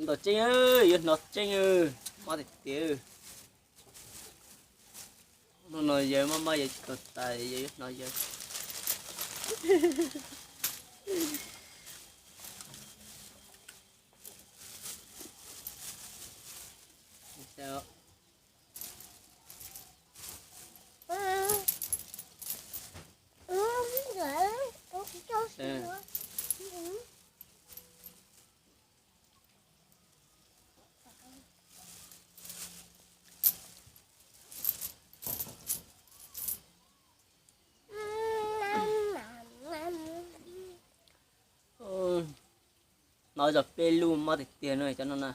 Tom tseeb, yuav hnov tseeb, mob tiag tiag. Hnub no yawg mob mob yawg tsis tau tas, yawg yuav hnov yawg. Hnov zog peb lub mob tiag tiag no cov no na.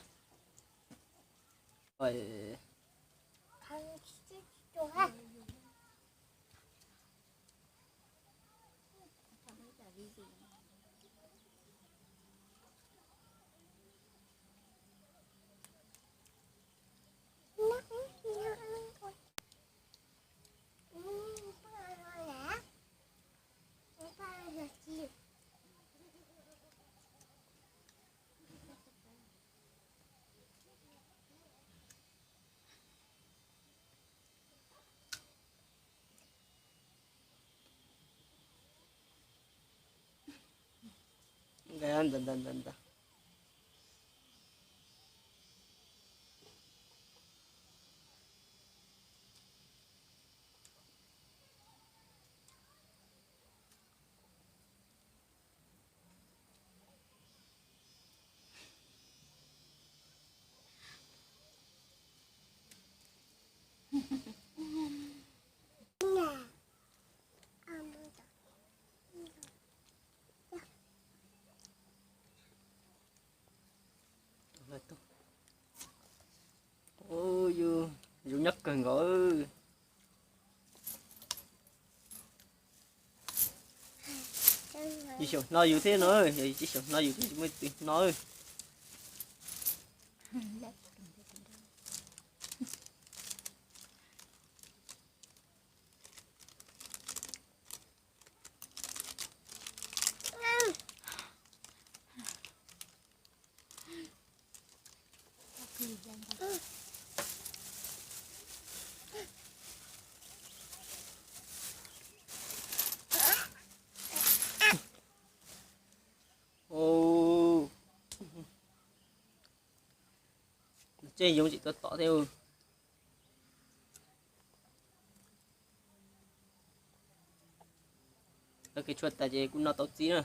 Zoo nyob kawg nkaus. Tsis xyaum hno yus thiab no, yog tsis xyaum hno yus thiab tsis muaj leej twg hno. Tseem yoov tsis tau tom thiab. Tau kev tshuaj tas ces kuj noj tau txiv na.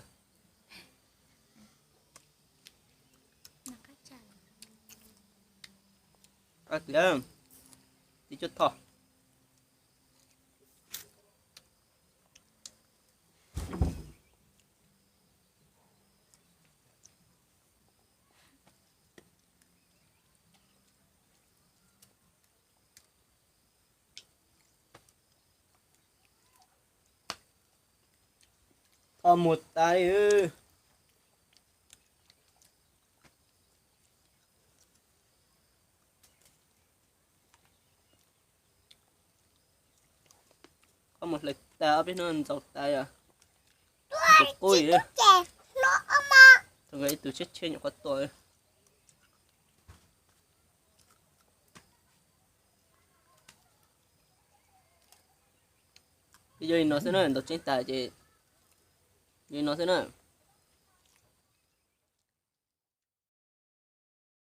Qab kis, txiv cuab thoj. Thoj muag tas li. Qhov muag hlawv tas, ob peb hnub ntxaus tas yom. Tus qub li. Thaum nkawd ib tug tsheb tsheb nyuam qhuav tua. Yog li no xwb na, ntaus tseeb tas ces yog li no xwb na.